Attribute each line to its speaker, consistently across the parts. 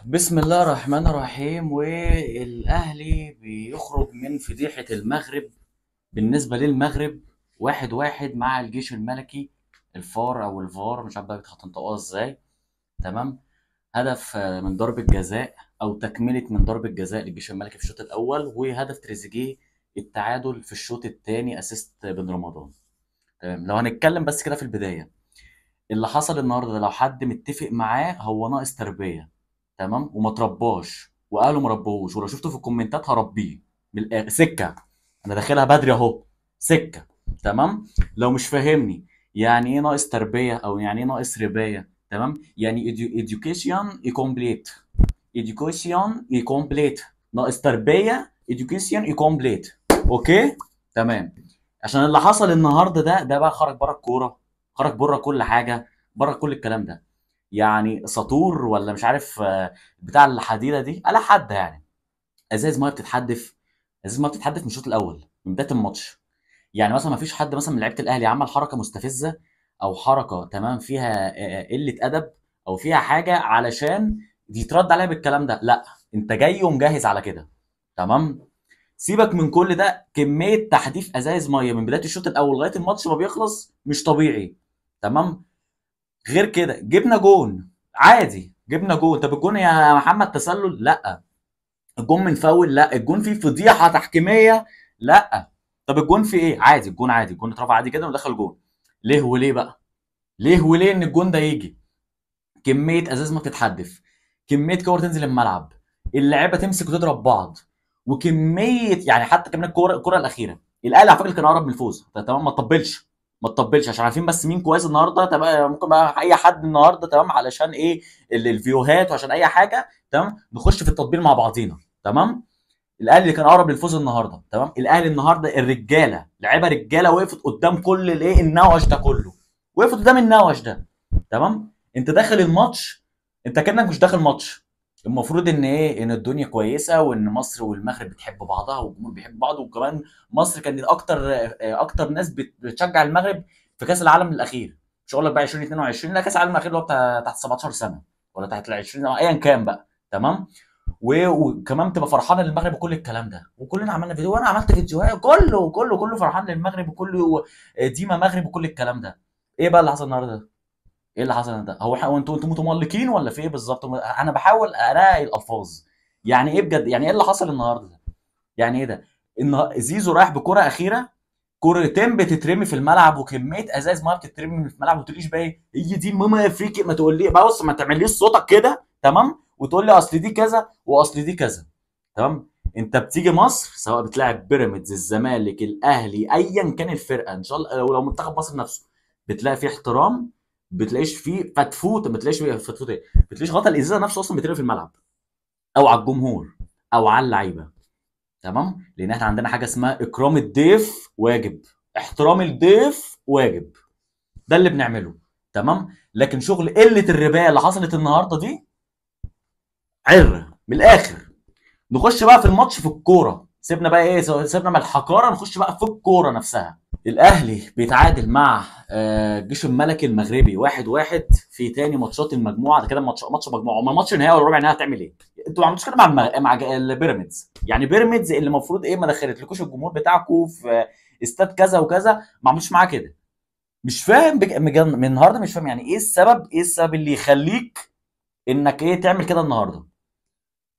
Speaker 1: بسم الله الرحمن الرحيم. والاهلي بيخرج من فضيحة المغرب. بالنسبة للمغرب 1-1 مع الجيش الملكي، الفار او الفار مش عارف بقى هتنطقوها ازاي. تمام، هدف من ضربه جزاء او تكمله من ضربه جزاء للجيش الملكي في الشوط الاول، وهدف تريزيجيه التعادل في الشوط الثاني assist بن رمضان. تمام، لو هنتكلم بس كده في البداية اللي حصل النهارده ده، لو حد متفق معاه هو ناقص تربيه، تمام، وما ترباش واهله ما ربوش، ولو شفته في الكومنتات هربيه من الاخر. سكة انا داخلها بدري اهو، سكة. تمام، لو مش فاهمني يعني ايه ناقص تربيه او يعني ايه ناقص ربايه، تمام، يعني education incomplete، education incomplete، ناقص تربيه، education incomplete. okay تمام، عشان اللي حصل النهارده ده بقى خرج بره الكورة، خرج بره كل حاجة، بره كل الكلام ده. يعني ساطور ولا مش عارف بتاع الحديدة دي على حد، يعني ازايز مية بتتحدف، ازايز مية بتتحدف من الشوط الاول من بداية الماتش. يعني مثلا ما فيش حد مثلا من لعيبة الاهلي عمل حركة مستفزة او حركة تمام فيها قلة ادب او فيها حاجة علشان يترد عليها بالكلام ده، لا انت جاي ومجهز على كده. تمام، سيبك من كل ده، كمية تحديف ازايز مية من بداية الشوط الاول لغاية الماتش ما بيخلص مش طبيعي. تمام، غير كده جبنا جون عادي، جبنا جون. طب الجون يا محمد تسلل؟ لا. الجون من فاول؟ لا. الجون فيه فضيحة تحكيميه؟ لا. طب الجون فيه ايه؟ عادي، الجون عادي، الجون اترفع عادي كده ودخل جون. ليه وليه بقى؟ ليه وليه ان الجون ده يجي؟ كمية ازاز ما بتتحدف، كمية كور تنزل الملعب، اللعيبة تمسك وتضرب بعض، وكمية يعني حتى كمان الكورة الاخيرة الاهلي على فكرة كان اقرب من الفوز. تمام، ما تطبلش، ما تطبلش عشان عارفين بس مين كويس النهارده. تمام، ممكن بقى اي حد النهارده، تمام، علشان ايه الفيوهات وعشان اي حاجة، تمام، نخش في التطبيل مع بعضينا. تمام، الاهلي كان اقرب للفوز النهارده. تمام، الاهلي النهارده الرجالة، لعيبة رجاله وقفت قدام كل الايه النوش ده كله، وقفت قدام النوش ده. تمام، انت داخل الماتش انت كانك مش داخل ماتش. المفروض ان ايه، ان الدنيا كويسة وان مصر والمغرب بتحب بعضها والجمهور بيحب بعض، وكمان مصر كانت اكتر ناس بتشجع المغرب في كاس العالم الاخير. مش هقول لك بقى 2022، لا، كاس العالم الاخير اللي هو بتاع تحت 17 سنة ولا تحت ال 20 ايا كان بقى. تمام، وكمان تبقى فرحانة للمغرب وكل الكلام ده، وكلنا عملنا فيديو، وانا عملت فيديوهات، كله كله كله فرحان للمغرب وكله ديما مغرب وكل الكلام ده. ايه بقى اللي حصل النهارده؟ ايه اللي حصل ده؟ هو انتوا متملقين ولا في ايه بالظبط؟ انا بحاول الاقي الالفاظ. يعني ايه بجد؟ يعني ايه اللي حصل النهارده ده؟ يعني ايه ده؟ ان زيزو رايح بكره اخيرة، كورتين بتترمي في الملعب وكمية ازايز مية بتترمي في الملعب، وتقوليش بقى ايه هي دي ماما افريقيا، ما تقول لي بص، ما تعمليش صوتك كده، تمام، وتقول لي اصل دي كذا واصل دي كذا. تمام، انت بتيجي مصر سواء بتلاعب بيراميدز، الزمالك، الاهلي، ايا كان الفرقة، ان شاء الله لو منتخب مصر نفسه، بتلاقي فيه احترام، بتلاقيش فيه فتفوت، ما بتلاقيش فيه فتفوت ايه، بتلاقيش غطا الازازه نفسه اصلا بيترمي في الملعب او على الجمهور او على اللعيبة. تمام، لان احنا عندنا حاجة اسمها اكرام الضيف واجب، احترام الضيف واجب، ده اللي بنعمله. تمام، لكن شغل قلة الربايه اللي حصلت النهارده دي عره من الاخر. نخش بقى في الماتش، في الكورة، سيبنا بقى ايه، سيبنا من الحقاره، نخش بقى في الكورة نفسها. الاهلي بيتعادل مع الجيش الملكي المغربي 1-1 في تاني ماتشات المجموعة. ده كده ماتش مجموعة، امال ماتش النهائي ولا ربع النهائي هتعمل ايه؟ انتوا ما عملتوش كده مع البيراميدز. يعني بيراميدز اللي المفروض ايه، ما دخلتلكوش الجمهور بتاعكم في استاد كذا وكذا، ما عملتوش معاه كده. مش فاهم من النهارده، مش فاهم يعني ايه السبب، ايه السبب اللي يخليك انك ايه تعمل كده النهارده؟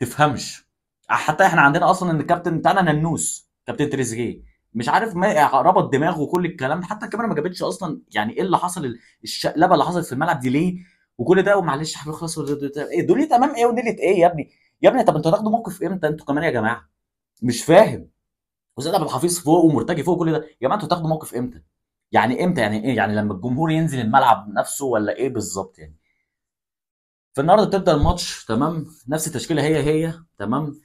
Speaker 1: تفهمش. حتى احنا عندنا اصلا ان الكابتن بتاعنا ننوس، كابتن تريزيجيه، مش عارف ما ربط دماغه وكل الكلام ده، حتى الكاميرا ما جابتش اصلا يعني ايه اللي حصل، الشقلبه اللي حصلت في الملعب دي ليه وكل ده. ومعلش يا حبيبي خلاص، ايه دنيا تمام، ايه ونيله ايه يا ابني يا ابني؟ طب انتوا هتاخدوا موقف امتى انتوا كمان يا جماعة؟ مش فاهم. وسيد عبد الحفيظ فوق ومرتجي فوق كل ده، يا جماعة انتوا هتاخدوا موقف امتى؟ يعني امتى؟ يعني ايه؟ يعني لما الجمهور ينزل الملعب نفسه ولا ايه بالظبط يعني؟ فالنهارده بتبدا الماتش، تمام، نفس التشكيلة هي هي. تمام،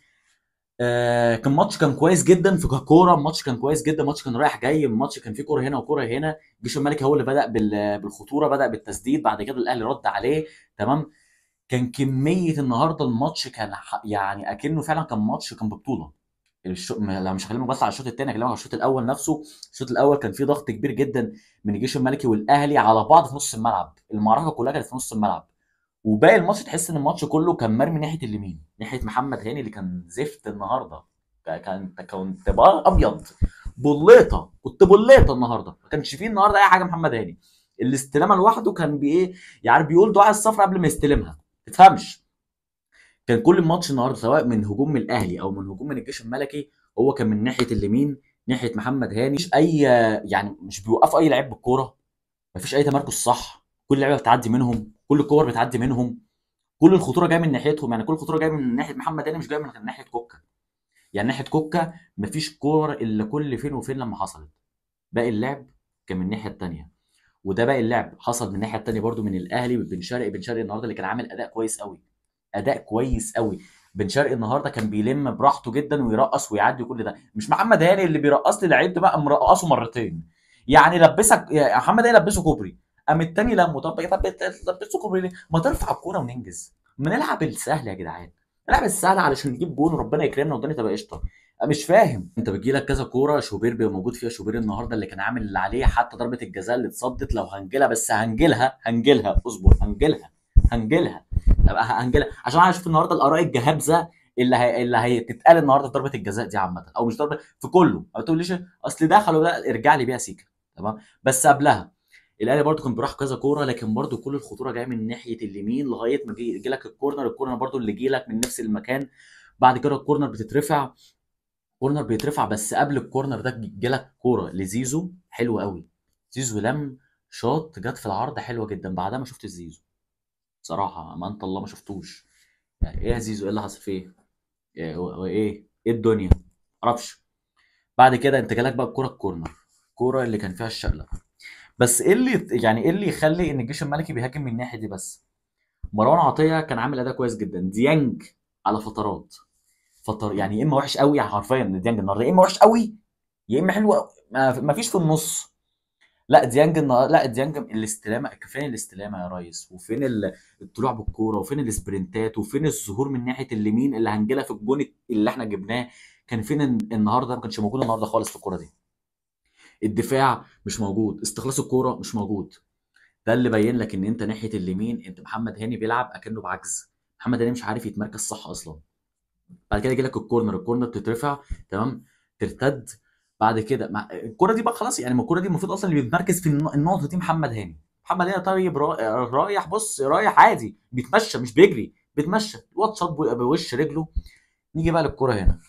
Speaker 1: كان ماتش كان كويس جدا في كورة، الماتش كان كويس جدا، الماتش كان رايح جاي، الماتش كان فيه كورة هنا وكوره هنا. الجيش الملكي هو اللي بدا بالخطوره، بدا بالتسديد، بعد كده الاهلي رد عليه. تمام، كان كمية النهارده الماتش كان يعني اكنه فعلا كان ماتش، كان ببطولة. لا مش هكلمك بس على الشوط الثاني، هكلمك على الشوط الاول نفسه. الشوط الاول كان فيه ضغط كبير جدا من الجيش الملكي والاهلي على بعض في نص الملعب، المعركة كلها كانت في نص الملعب. وباقي الماتش تحس ان الماتش كله كان مرمي ناحية اليمين، ناحية محمد هاني اللي كان زفت النهارده. كنت بقى ابيض بليطه، كنت بليطه النهارده، ما كانش فيه النهارده اي حاجة. محمد هاني الاستلامه لوحده كان بايه يعني، بيقول دعاء الصفر قبل ما يستلمها، ما تفهمش. كان كل الماتش النهارده سواء من هجوم من الاهلي او من هجوم من الجيش الملكي، هو كان من ناحية اليمين ناحية محمد هاني. مش اي يعني مش بيوقفوا اي لعيب بالكورة، مفيش اي تمركز صح، كل لعيبة بتعدي منهم، كل الكور بتعدي منهم، كل الخطورة جاية من ناحيتهم. يعني كل الخطورة جاية من ناحية محمد هاني، مش جاية من ناحية كوكا. يعني ناحية كوكا مفيش كور الا كل فين وفين لما حصلت. باقي اللعب كان من الناحية الثانية، وده باقي اللعب حصل من الناحية الثانية برده من الاهلي. بن شرقي، بن شرقي النهارده اللي كان عامل اداء كويس قوي، اداء كويس قوي. بن شرقي النهارده كان بيلم براحته جدا ويرقص ويعدي وكل ده. مش محمد هاني اللي بيرقص لي لعيب ده بقى، مرقصه مرتين يعني، لبسك يا محمد هاني، لبسه كوبري، قام التاني لمه. طب لبسه كوبري ليه؟ ما ترفع الكورة وننجز، ما نلعب السهل يا جدعان، نلعب السهل علشان نجيب جون وربنا يكرمنا والدنيا تبقى قشطه. مش فاهم، انت بتجيلك كذا كورة شوبير بيبقى موجود فيها. شوبير النهارده اللي كان عامل اللي عليه، حتى ضربه الجزاء اللي اتصدت لو هنجلها، بس هنجلها هنجلها، اصبر، هنجلها هنجلها، هنجلها، عشان انا اشوف النهارده الاراء الجهابزه اللي هتتقال النهارده في ضربه الجزاء دي عامة، او مش ضربه في كله. ما تقوليش اصل دخلوا، لا ارجع لي بيها سيكا، تمام. بس قبلها الاهلي برده كان بيروح كذا كورة، لكن برده كل الخطورة جاية من ناحية اليمين لغاية ما جي لك ال corner. ال corner برده اللي جه لك من نفس المكان. بعد كده ال corner بتترفع، corner بيترفع، بس قبل ال corner ده جه لك كورة لزيزو حلوة قوي. زيزو لم شاط جت في العرض حلوة جدا. بعدها ما شفت زيزو صراحة، ما انت الله ما شفتوش. يعني ايه يا زيزو، ايه اللي حصل فيه؟ ايه ايه الدنيا؟ معرفش. بعد كده انت جالك بقى الكورة، ال corner، الكورة اللي كان فيها الشقلب. بس ايه اللي يعني ايه اللي يخلي ان الجيش الملكي بيهاجم من الناحية دي بس؟ مروان عطية كان عامل اداء كويس جدا. ديانج على فترات، فتر يعني يا اما وحش قوي، يعني حرفيا ديانج النهارده يا اما وحش قوي يا اما حلو قوي، ما فيش في النص. لا ديانج لا ديانج الاستلامه، فين الاستلامه يا ريس؟ وفين الطلوع بالكورة؟ وفين ال sprintات؟ وفين الظهور من ناحية اليمين اللي هنجيلها في الجون اللي احنا جبناه؟ كان فين النهارده؟ ما كانش موجود النهارده خالص في الكورة دي. الدفاع مش موجود، استخلاص الكورة مش موجود. ده اللي بين لك ان انت ناحية اليمين انت محمد هاني بيلعب اكنه بعجز، محمد هاني مش عارف يتمركز صح اصلا. بعد كده يجي لك ال corner، ال corner بتترفع، تمام، ترتد. بعد كده الكورة دي بقى خلاص، يعني ما الكورة دي المفروض اصلا اللي بيتمركز في النقطة دي محمد هاني. محمد هاني طيب رايح، بص رايح عادي، بيتمشى مش بيجري، بيتمشى، الواد شاط بوش رجله. نيجي بقى للكورة هنا،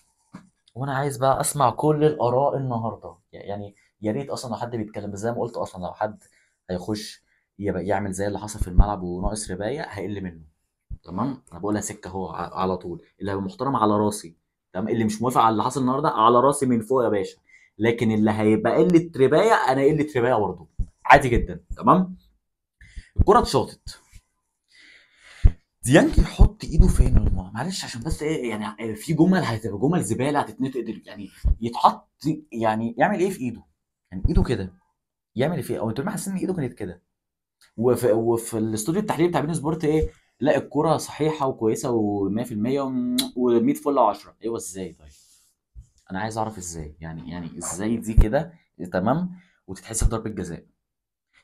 Speaker 1: وانا عايز بقى اسمع كل الاراء النهارده. يعني يا ريت اصلا لو حد بيتكلم، بس زي ما قلت اصلا لو حد هيخش يبقى يعمل زي اللي حصل في الملعب وناقص ربايه هيقل منه، تمام. انا بقولها سكة اهو على طول، اللي هيبقى محترم على راسي، تمام. اللي مش موافق على اللي حصل النهارده على راسي من فوق يا باشا، لكن اللي هيبقى قلة ربايه انا قلة ربايه برضه عادي جدا، تمام. الكره اتشاطت، ديانج يحط ايده فين؟ معلش عشان بس ايه يعني، في جمل هتبقى جمل زبالة هتتنطق، يعني يتحط، يعني يعمل ايه في ايده؟ يعني ايده كده يعمل ايه فيه؟ او انتوا حاسين ان ايده كانت كده؟ وفي الاستوديو التحليلي بتاع بين سبورت ايه، لا الكرة صحيحه وكويسة و100% و100 فل و10. ايوه ازاي؟ طيب انا عايز اعرف ازاي، يعني ازاي دي كده تمام وتتحسب ضربه جزاء؟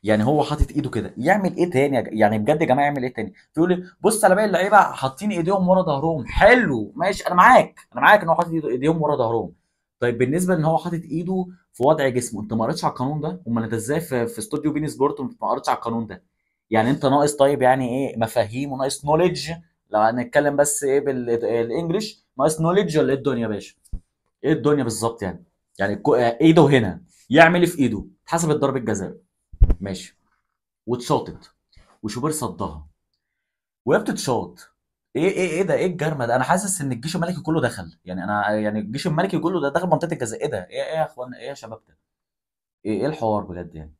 Speaker 1: يعني هو حاطط ايده كده يعمل ايه تاني يعني بجد يا جماعة يعمل ايه تاني؟ تقول لي بص على باقي اللعيبة حاطين ايديهم ورا ظهرهم، حلو ماشي انا معاك، انا معاك ان هو حاطط ايديهم ورا ظهرهم. طيب بالنسبة ان هو حاطط ايده في وضع جسمه، انت ما قريتش على القانون ده؟ امال انت ازاي في استوديو بين سبورت ما قريتش على القانون ده؟ يعني انت ناقص طيب يعني ايه مفاهيم وناقص knowledge؟ لو هنتكلم بس ايه بال English، ناقص knowledge ولا ايه الدنيا يا باشا؟ ايه الدنيا بالظبط يعني؟ يعني ايده هنا يعمل ايه في ايده؟ اتحسبت ضربه جزاء ماشي، واتشاطت وشوبير صدها وهي بتتشاط. ايه ايه ايه ده؟ ايه الجرمه ده؟ انا حاسس ان الجيش الملكي كله دخل، يعني انا يعني الجيش الملكي كله ده دخل منطقة الجزاء. ايه ده؟ ايه ايه يا اخوانا؟ ايه يا شباب ده؟ ايه ايه الحوار بجد يعني؟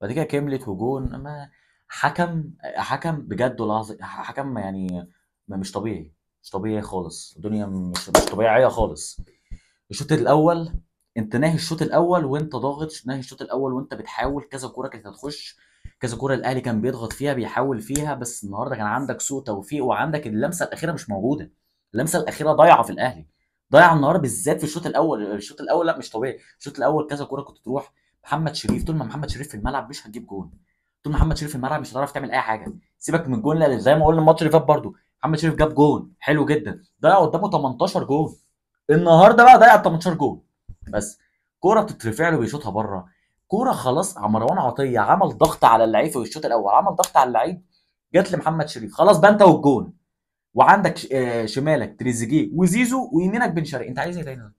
Speaker 1: بعد كده كملت وجون. ما حكم بجد والله، حكم يعني مش طبيعي، مش طبيعي خالص، الدنيا مش طبيعية خالص. الشوط الاول انت ناهي الشوط الاول وانت ضاغط، ناهي الشوط الاول وانت بتحاول، كذا كورة كانت هتخش، كذا كورة الاهلي كان بيضغط فيها بيحاول فيها، بس النهارده كان عندك سوء توفيق وعندك اللمسة الاخيرة مش موجودة، اللمسة الاخيرة ضايعة في الاهلي، ضايعة النهارده بالذات في الشوط الاول. الشوط الاول لا مش طبيعي، الشوط الاول كذا كورة كنت تروح محمد شريف، طول ما محمد شريف في الملعب مش هتجيب جون، طول ما محمد شريف في الملعب مش هتعرف تعمل اي حاجة. سيبك من الجون، لا زي ما قلنا الماتش اللي فات برده محمد شريف جاب جون حلو جدا، ضيع قدامه 18 جون. النهارده بقى ضيع 18 جون بس. كورة بتترفع له بيشوطها بره، كورة خلاص مروان عطية عمل ضغط على اللعيب في الشوط الاول، عمل ضغط على اللعيب، جت لمحمد شريف، خلاص بقى انت والجون، وعندك شمالك تريزيجيه وزيزو ويمينك بن شرقي، انت عايز ايه تاني؟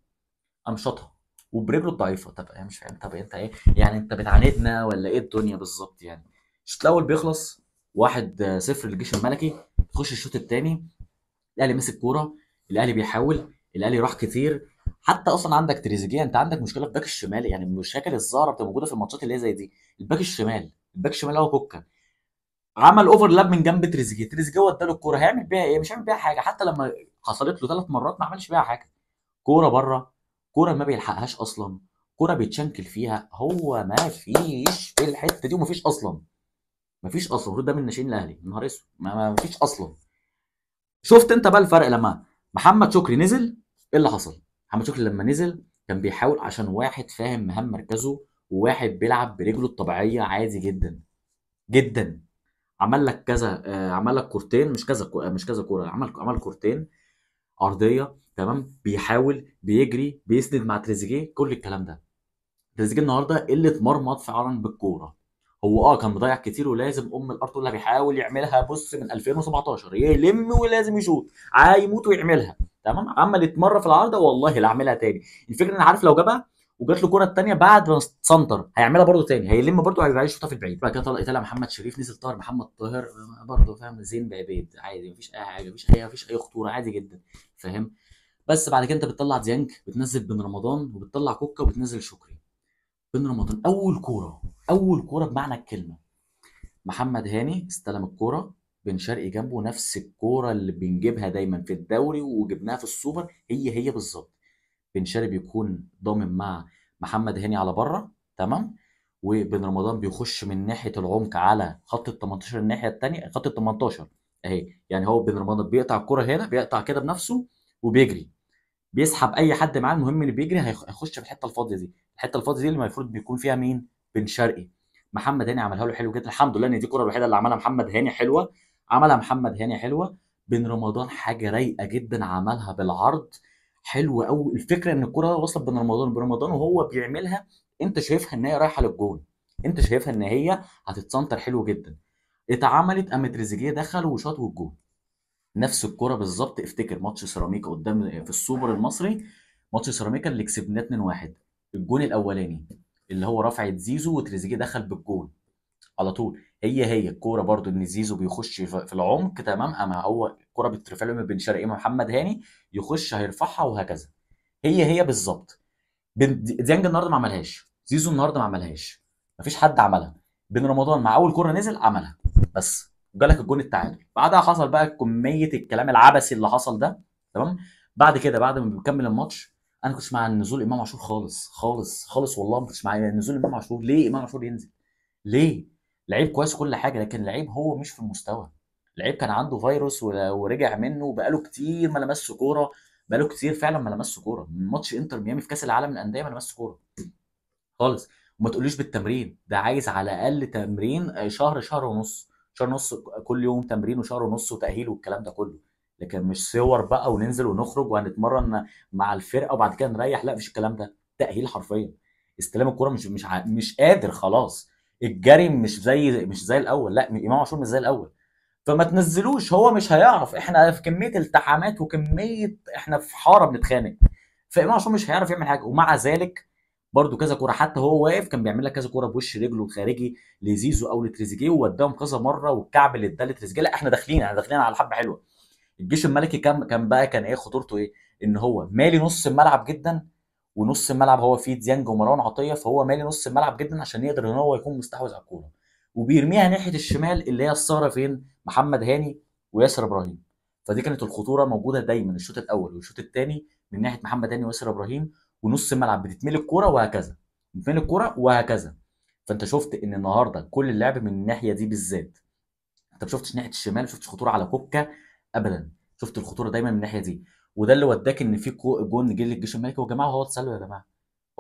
Speaker 1: قام شاطها وبرجله الضعيفة. طب انا مش فاهم، طب انت ايه يعني، انت بتعاندنا ولا ايه الدنيا بالظبط يعني؟ الشوط الاول بيخلص 1-0 للجيش الملكي. تخش الشوط الثاني الاهلي مسك كورة، الاهلي بيحاول، الاهلي راح كتير. حتى اصلا عندك تريزيجيه، انت عندك مشكلة في باك الشمال، يعني مشاكل الظاهرة بتبقى موجودة في الماتشات اللي هي زي دي. الباك الشمال، الباك الشمال هو كوكا، عمل overlap من جنب تريزيجيه، تريزيجيه وداله الكورة، هيعمل بيها ايه؟ مش هيعمل بيها حاجة. حتى لما حصلت له 3 مرات ما عملش بيها حاجة. كورة بره، كورة ما بيلحقهاش اصلا، كورة بيتشنكل فيها، هو ما فيش في الحتة دي، وما فيش اصلا، ما فيش اصلا. المفروض ده من ناشئين الاهلي، نهار اسود، ما فيش اصلا. شفت انت بقى الفرق لما محمد شكري نزل ايه اللي حصل؟ محمد شكري لما نزل كان بيحاول، عشان واحد فاهم مهام مركزه، وواحد بيلعب برجله الطبيعية عادي جدا جدا. عمل لك كذا، عمل لك كورتين، مش كذا مش كذا كورة، عمل كورتين عرضية، تمام، بيحاول، بيجري، بيسند مع تريزيجيه، كل الكلام ده. تريزيجيه النهارده اللي اتمرمط فعلا بالكورة، هو كان مضيع كتير، ولازم ام الارض اللي بيحاول يعملها، بص من 2017 يلم ولازم يشوط، هيموت ويعملها، تمام. عمل اتمرة في العارضة، والله لا اعملها تاني. الفكرة ان عارف لو جابها وجات له الكره الثانية بعد ما سنتر هيعملها برده تاني، هيلم برده وهيبقى يشوطها في البعيد. بعد كده طلع محمد شريف، نزل طاهر محمد طاهر برده، فاهم، زين بعبيد عادي، مفيش اي حاجة، مفيش اي خطورة، عادي جدا، فاهم. بس بعد كده انت بتطلع ديانج، بتنزل بن رمضان، وبتطلع كوكا، وبتنزل شكري. بن رمضان اول كورة، اول كورة بمعنى الكلمة، محمد هاني استلم الكورة، بن شرقي جنبه، نفس الكورة اللي بنجيبها دايما في الدوري وجبناها في السوبر، هي هي بالظبط. بن شرقي بيكون ضامن مع محمد هاني على بره، تمام، وبن رمضان بيخش من ناحية العمق على خط ال 18 الناحية الثانية، خط ال 18 اهي، يعني هو بن رمضان بيقطع الكورة هنا، بيقطع كده بنفسه وبيجري، بيسحب اي حد معاه، المهم اللي بيجري هيخش في الحتة الفاضيه دي، الحتة الفاضيه دي اللي المفروض بيكون فيها مين؟ بن شرقي. محمد هاني عملها له حلو جدا، الحمد لله ان دي الكورة الوحيدة اللي عملها محمد هاني حلوة، عملها محمد هاني حلوة. بن رمضان حاجة رايقة جدا، عملها بالعرض حلو قوي. الفكرة ان الكورة وصلت بن رمضان، بن رمضان وهو بيعملها انت شايفها ان هي رايحة للجون، انت شايفها ان هي هتتسنتر حلو جدا، اتعملت، قام تريزيجيه دخل وشاط والجون. نفس الكورة بالظبط. افتكر ماتش سيراميكا قدام في السوبر المصري، ماتش سيراميكا اللي كسبناه 2-1، الجون الاولاني اللي هو رفعت زيزو وتريزيجيه دخل بالجون على طول، هي هي الكورة برضو ان زيزو بيخش في العمق، تمام، اما هو الكورة بترفع له من بن شرقي، محمد هاني يخش هيرفعها وهكذا، هي هي بالظبط. ديانج النهارده ما عملهاش، زيزو النهارده ما عملهاش، مفيش حد عملها. بن رمضان مع اول كورة نزل عملها بس، وجالك الجون التعادل. بعدها حصل بقى كمية الكلام العبثي اللي حصل ده، تمام. بعد كده بعد ما بنكمل الماتش، انا كنتش مع نزول امام عاشور خالص خالص خالص، والله ما كنتش مع نزول امام عاشور. ليه امام عاشور ينزل؟ ليه؟ لعيب كويس كل حاجة، لكن لعيب هو مش في المستوى. لعيب كان عنده فيروس ورجع منه، بقاله كتير ما لمسش كورة، بقاله كتير فعلا ما لمسش كورة. من ماتش انتر ميامي في كاس العالم للاندية ما لمسش كورة خالص. وما تقوليش بالتمرين ده، عايز على الاقل تمرين شهر، شهر ونص، شهر ونص كل يوم تمرين، وشهر ونص وتاهيل والكلام ده كله. لكن مش صور بقى وننزل ونخرج وهنتمرن مع الفرقة وبعد كده نريح، لا مفيش الكلام ده. تاهيل حرفيا، استلام الكورة مش قادر خلاص، الجري مش زي الاول، لا امام عاشور مش زي الاول، فما تنزلوش، هو مش هيعرف. احنا في كمية التحامات وكمية، احنا في حارة بنتخانق، فامام عاشور مش هيعرف يعمل حاجة. ومع ذلك برده كذا كورة، حتى هو واقف كان بيعمل لك كذا كورة بوش رجله الخارجي لزيزو او لتريزيجيه، ووداهم كذا مرة، والكعب اللي اداه لتريزيجيه. لا احنا داخلين، احنا داخلين على حبه حلوة. الجيش الملكي كان ايه خطورته؟ ايه؟ ان هو مالي نص الملعب جدا، ونص الملعب هو فيه ديانج ومروان عطية، فهو مالي نص الملعب جدا عشان يقدر ان هو يكون مستحوذ على الكورة، وبيرميها ناحية الشمال اللي هي الثغرة فين؟ محمد هاني وياسر ابراهيم. فدي كانت الخطورة موجودة دايما الشوط الاول والشوط الثاني من ناحية محمد هاني وياسر ابراهيم، ونص الملعب بتتملي الكورة وهكذا، بتتملي الكورة وهكذا. فانت شفت ان النهارده كل اللعب من الناحية دي بالذات، انت ما شفتش ناحية الشمال، ما شفتش خطورة على كوكا ابدا، شفت الخطورة دايما من الناحية دي. وده اللي وداك ان في جون جه للجيش الملكي. ويا جماعة هو تسلل يا جماعة،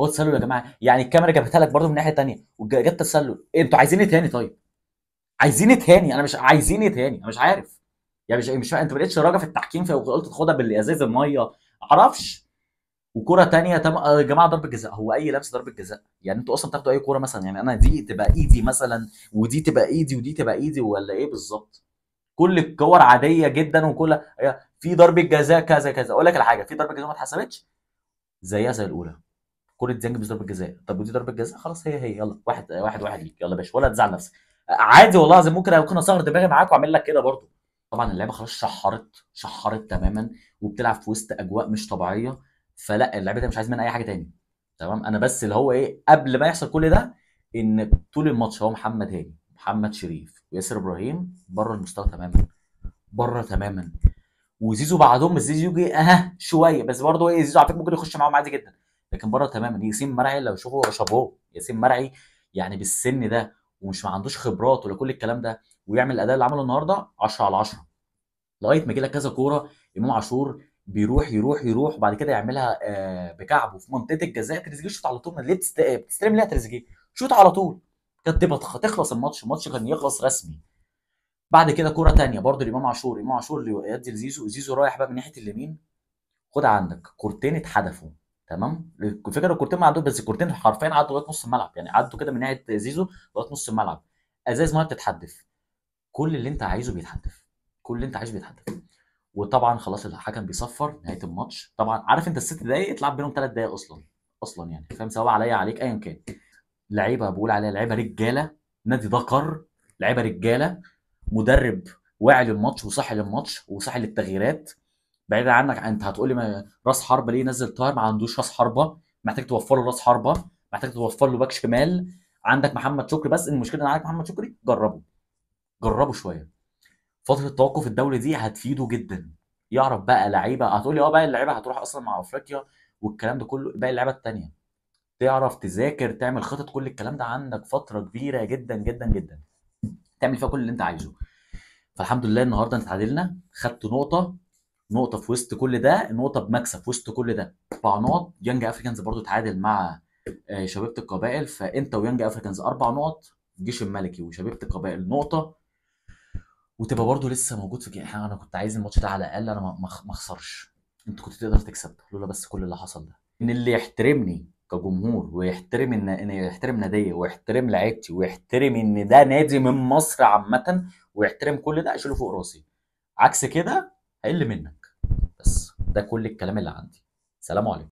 Speaker 1: هو تسلل يا جماعة، يعني الكاميرا جابتها لك برده من الناحية الثانية وجت تسلل. انتوا عايزين ايه تاني؟ طيب عايزين ايه تاني؟ انا مش عايزين ايه تاني، انا مش عارف يعني، مش انت ما لقيتش راجع في التحكيم فقلت تاخدها بالازاز المية، معرفش. وكره تانية يا جماعة ضربه جزاء، هو اي لمسه ضربه جزاء؟ يعني انتوا اصلا بتاخدوا اي كورة مثلا؟ يعني انا دي تبقى ايدي مثلا، ودي تبقى ايدي، ودي تبقى ايدي، ولا ايه بالظبط؟ كل الكور عادية جدا، وكل في ضربه جزاء كذا كذا. اقول لك على حاجة، في ضربه جزاء ما اتحسبتش زيها زي الاولى، كره ديانج مش ضربه جزاء، طب ودي ضربه جزاء، خلاص هي هي، يلا 1-1 ليك، يلا يا باشا، ولا تزعل نفسك عادي والله العظيم. ممكن اصغر دماغي معاك واعمل لك كده برضه. طبعا اللعيبة خلاص شحرت تماما، وبتلعب في وسط اجواء مش طبيعية، فلا اللعيبة دي مش عايز منها اي حاجة تاني، تمام. انا بس اللي هو ايه، قبل ما يحصل كل ده، ان طول الماتش هو محمد هاني، محمد شريف، وياسر ابراهيم بره المستوى تماما، بره تماما، وزيزو بعدهم، بس زيزو جه شوية بس برضه ايه، زيزو على فكرة ممكن يخش معاهم عادي جدا، لكن بره تماما. ياسين مرعي لو شوفوا شابوه، ياسين مرعي يعني بالسن ده ومش ما عندوش خبرات ولا كل الكلام ده، ويعمل الاداء اللي عمله النهارده 10/10، لغاية ما يجي لك كذا كورة امام عاشور بيروح يروح يروح، وبعد كده يعملها بكعبه في منطقة الجزاء، تريزيجيه شوط على طول. ليه بتستلم ليه تريزيجيه؟ شوط على طول، كانت تبقى تخلص الماتش كان يخلص رسمي. بعد كده كورة ثانية برضه لامام عاشور، امام عاشور اللي يدي لزيزو، زيزو رايح بقى من ناحية اليمين، خد عندك كورتين اتحدفوا، تمام. الفكرة الكورتين ما عدوش، بس الكورتين حرفيا عدوا لغاية نص الملعب، يعني عدوا كده من ناحية زيزو لغاية نص الملعب، ازاز مية بتتحدف، كل اللي انت عايزه بيتحدف، كل اللي انت عايزه بيتحدف. وطبعا خلاص الحكم بيصفر نهاية الماتش. طبعا عارف انت ال6 دقايق اتلعب بينهم 3 دقايق اصلا يعني، فاهم، سواء عليا عليك ايا كان. لعيبة بقول عليها لعيبة رجاله، نادي ذكر، لعيبة رجاله، مدرب واعي للماتش وصاحي للماتش وصاحي للتغييرات. بعيد عنك انت هتقول لي راس حربه ليه نزل طاهر؟ ما عندوش راس حربه، محتاج توفر له راس حربه، محتاج توفر له باك شمال. عندك محمد شكري، بس المشكلة ان عندك محمد شكري، جربه شوية. فترة التوقف الدولي دي هتفيده جدا، يعرف بقى لعيبة. هتقول لي باقي اللعيبة هتروح اصلا مع افريقيا والكلام ده كله، باقي اللعيبة الثانية تعرف تذاكر، تعمل خطط، كل الكلام ده عندك فترة كبيرة جدا جدا جدا تعمل فيها كل اللي انت عايزه. فالحمد لله النهارده انت اتعادلنا، خدت نقطة في وسط كل ده، نقطة بمكسب في وسط كل ده، 4 نقط. يانج افريكانز برضو اتعادل مع شبيبة القبائل، فانت ويانج افريكانز 4 نقط، الجيش الملكي وشبيبه القبائل نقطة، وتبقى برضو لسه موجود في انا كنت عايز الماتش ده على الاقل انا ما اخسرش، انت كنت تقدر تكسب لولا بس كل اللي حصل ده. ان اللي يحترمني كجمهور ويحترم ان يحترم ناديه ويحترم لعيبتي ويحترم ان ده نادي من مصر عامة ويحترم كل ده، اشيله فوق راسي. عكس كده هقل منك. بس ده كل الكلام اللي عندي. سلام عليكم.